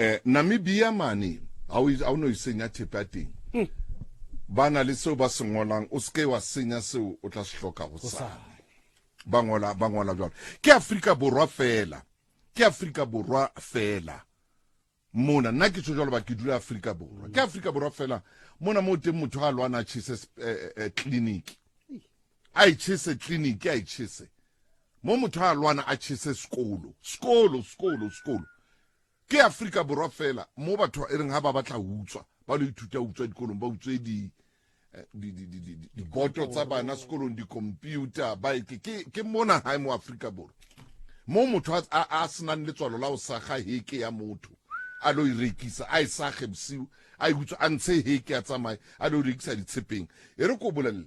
Eh, Namibia mane ha o no e senya thepa ya teng hmm. ba na le seo ba se ngolang o seke wa senya seo o tla se hloka go sane ba ngola ba ngola jwalo ke Afrika Borwa fela ke Afrika Borwa fela mona nna ke tsho jwalo ba ke dula Afrika Borwa ke Afrika Borwa fela mona mo teng motho a lwana a chese eh, eh, clinic a e chese clinic a e chese mo motho a lwana a chese sekolo sekolo sekolo sekolo Ke Afrika Borwa feela mo batho e reng ha ba batla ho utswa, ba lo ithuta ho utswa dikolong, ba utswe di eh, diboto tsa bana sekolong, di-computer, ba ke, ke, ke mona hae mo Afrika Borwa. Mo motho a, a, a senang letswalo la ho saga heke ya motho, a lo e rekisa, a e sage bosiu, a e utswa, a ntshe heke a tsamaye, a lo e rekisa ditshepeng. E re ko bolelle,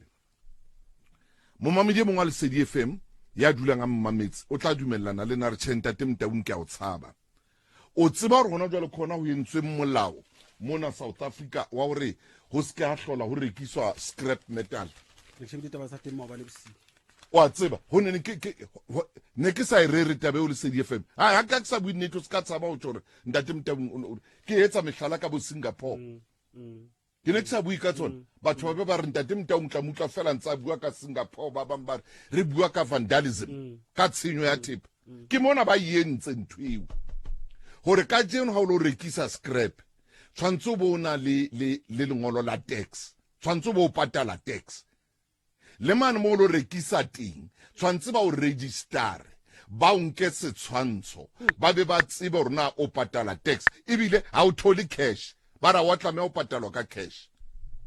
momamedi e mongwe wa Lesedi FM ya dulang a mmametse o tla dumellana le na re tjhe ntate Motaung ke a o tshaba. O tseba hore hona jwale khona ho entsweng molao mona South Africa wa hore ho se ke ha hlola ho rekiswa scrap metal. Re shebile taba tsa teng maobane bosiu. Wa tseba ho ne ke ke ne ke sa e rere taba eo Lesedi FM. Ha ha ka ke sa bue nnete o se ka tshaba ho tjho hore ntate Motaung ke etsa mehlala ka bo Singapore. Mm, mm. Ke ne ke sa bue ka tsona. Batho ba be ba re ntate Motaung tla mo utlwa fela ntse a bua ka Singapore, ba bang ba re re bua ka vandalism, ka tshenyo ya thepa. Ke mona ba e entse ntho eo. Hore kajeno ha o lo rekisa scrap, tshwantse o bo o na le le le lengolo la tax, tshwantse o bo o patala tax. Le mane mo o lo rekisa teng, tshwantse ba o register-e, ba o nke setshwantsho, ba be ba tsebe hore na o patala tax. Ebile ha o thole cash, ba re ha wa tlameha ho patalwa ka cash.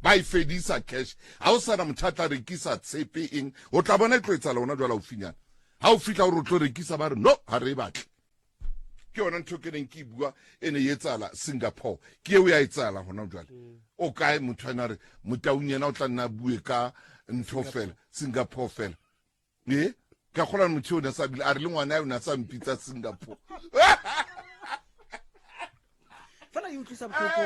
Ba e fedisa cash. Ha o sana motho a tla rekisa tshepe eng, o tla bona e tlo etsahala hona jwale haufinyana. Ha o fihla hore o tlo rekisa, ba re no, ha re e batle. Ke yona ntho ke neng ke e bua e ne e etsahala Singapore, ke eo ya etsahala hona jwale. O kae motho ana re Motaung yena o tla nna bue ka ntho fela Singapore fela. E ka kgola motho o ne sa bile a re le ngwana o ne sa mpitsa Singapore. Fela e utlwisa bohloko,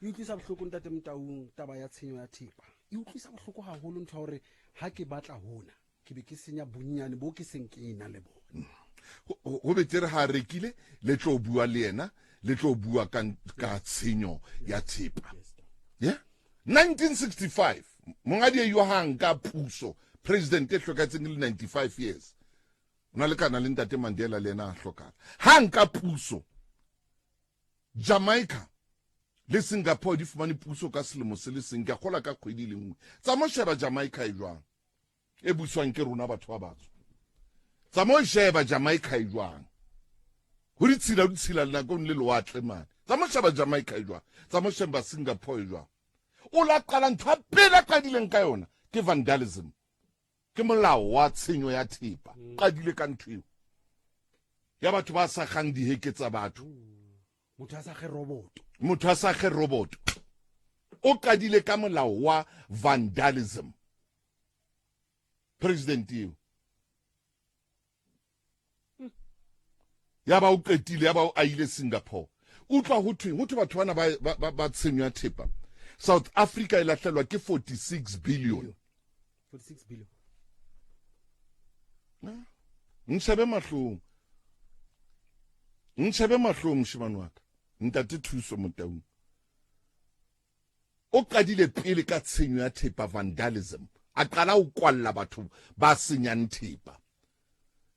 e utlwisa bohloko ntate Motaung taba ya tshenyo ya thepa. E utlwisa bohloko haholo ntho ya hore ha ke batla hona ke be ke senya bonnyane bo ke seng ke ena le bone. Ho betere ha rekile le tlo bua le yena, le tlo bua ka, ka tshenyo ya thepa. Yeah? 1965 mongadi e ha nka puso, president e hlokahetseng le 95 years. O na lekana le ntate Mandela le yena a hlokala. Ha nka puso Jamaica le Singapore di fumane puso ka selemo se le seng, ke a kgola ka kgwedi le nngwe. Tsa mo sheba Jamaica e jwang? E buswang ke rona batho ba batsho. Tsa mo sheba Jamaica e jwang? Ho ditshila ho ditshila nakong le lewatle mane. Tsa mo sheba Jamaica e jwang? Tsa mo sheba Singapore e jwang? O la qala ntho ya pele a qadileng ka yona ke vandalism. Ke molao wa tshenyo ya thepa. Qadile ka ntho eo. Ya batho ba sagang diheke tsa batho. Motho a sa ge roboto. Motho a sa ge roboto. O qadile ka molao wa vandalism. President eo. Ya ba o qetile, ya ba o aile Singapore. Utlwa ho thweng, ho thwe batho bana ba, ba, ba, ba tshenyo ya thepa. South Africa e lahlelwa ke 46 billion. 46 billion. Ntshebe mahlong. Ntshebe mahlong moshemane wa ka. Ntate Thuso Motaung. O qadile pele ka tshenyo ya thepa, vandalism. A qala ho kwalla batho ba senyang thepa.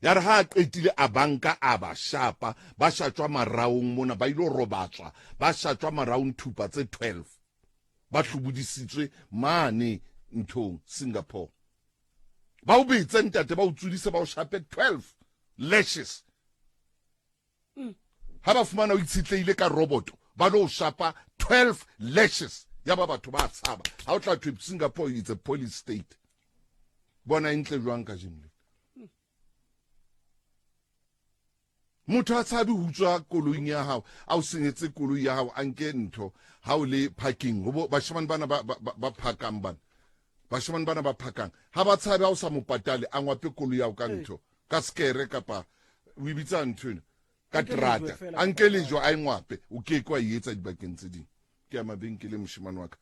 Ya re ha a qetile a banka a ba shapa, ba shatjwa maraong mona, ba ilo robatswa, ba shatjwa maraong thupa tse 12. Ba hlobodisitswe mane nthong Singapore. Ba o betse ntate, ba o tsudise, ba o shape 12 lashes. Ha ba fumana o itshetlehile ka roboto, ba lo shapa 12 lashes. Ya ba batho ba tshaba. Ha o tla thwe Singapore it's a police state. Bona e ntle jwang kajeno le. Motho a tshabe ho utswa koloing ya hao, a o senyetse koloi ya hao, a nke ntho ha o le parking. Ho bo bashemane bana ba, ba, ba, ba phakang bana. Bashemane bana ba phakang. Ha ba tshabe ha o sa mo patale, a ngwape koloi ya hao ka ntho, ka sekere kapa o e bitsa ntho ena, ka terata. A nke lejwe a e ngwape, o ke ke wa e etsa dibakeng tse ding. Ke ya mabenkeleng moshemane wa ka.